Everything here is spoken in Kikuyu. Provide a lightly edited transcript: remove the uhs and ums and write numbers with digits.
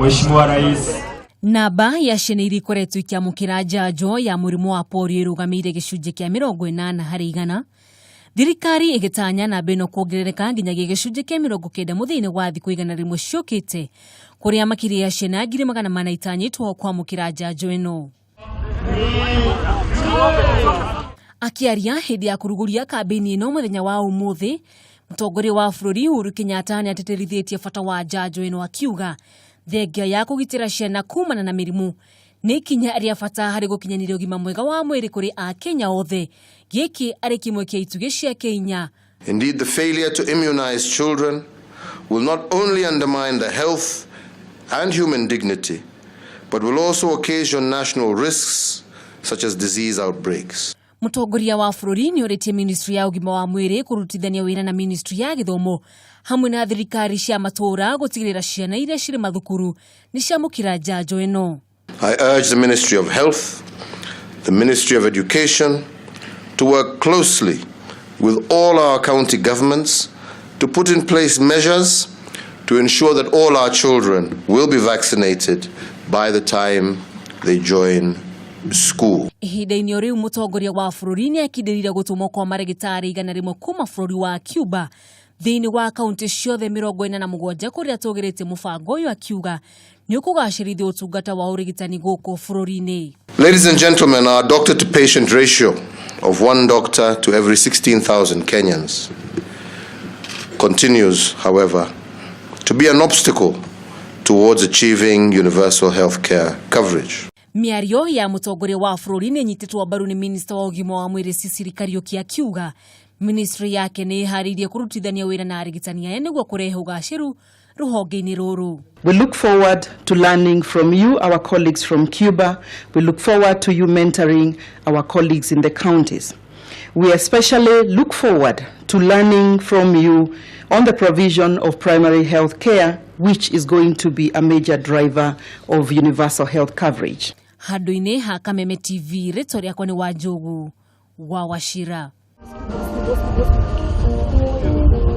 Mheshimiwa Rais. Namba ya ciana iria ikoretwo ikĩamũkĩra njanjo ya mũrimũ wa polio ĩrũgamĩire gĩcunjĩ kĩa 80%. Thirikari ĩgĩtanya namba ĩno kuongerereka nginyagia gĩcunjĩ kĩa 90 mũthia-inĩ wa thikũ 100 ciũkĩte, kũrĩa makĩria ya ciana 400,000 itanyĩtwo kwamũkĩra njanjo ĩno. Akĩaria hĩndĩ ya kũrugũria kambĩini ĩno mũthenya wa ũmũthĩ, mũtongoria wa bũrũri Uhuru Kenyatta nĩ atĩtĩrithĩtie bata wa njanjo ĩno, akiuga thengia ya kũgitĩra ciana kumana na mĩrimũ nĩ ikinya rĩa bata harĩ gũkinyanĩria ũgima mwega wa mwĩrĩ kũrĩ Akenya othe, gĩkĩ arĩ kĩmwe kĩa itugĩ ciake inya. Indeed, the failure to immunize children will not only undermine the health and human dignity, but will also occasion national risks such as disease outbreaks. Mũtongoria wa bũrũri nĩ orĩtie ministry ya ũgima wa mwĩrĩ kũrutithania wĩra na ministry ya gĩthomo hamwe na thirikari cia matũũra gũtigĩrĩra ciana iria cirĩ mathukuru nĩ ciamũkĩra njanjo ĩno. I urge the Ministry of Health, the Ministry of Education to work closely with all our county governments to put in place measures to ensure that all our children will be vaccinated by the time they join school. Ihinda-inĩ o rĩu, mũtongoria wa bũrũri nĩ akindĩrire gũtũmwo kwa marĩgĩtarĩ 100 kuma bũrũri wa Cuba thĩinĩ wa kaunti ciothe 47 kũrĩa tũgĩrĩtie mũbango ũyũ, akiuga nĩ ũkũgacĩrithia ũtungata wa ũrigitani gũkũ bũrũri-inĩ. Ladies and gentlemen, our doctor to patient ratio of one doctor to every 16,000 Kenyans continues, however, to be an obstacle towards achieving universal health care coverage. Mĩario ya mũtongoria wa bũrũri nĩ ĩnyitĩtwo mbaru nĩ minista wa ũgima wa mwĩrĩ Sicily Kariũki, akiuga ministry yake nĩ ĩharĩirie kũrutithania wĩra na arigitani aya nĩguo kũrehe ũgacĩru rũhonge-inĩ rũrũ. We look forward to learning from you, our colleagues from Cuba. We look forward to you mentoring our colleagues in the counties. We especially look forward to learning from you on the provision of primary health care, which is going to be a major driver of universal health coverage. Handũ-inĩ ha Kameme TV, rĩtwa rĩakwa nĩ Wanjũgu wa Wachira.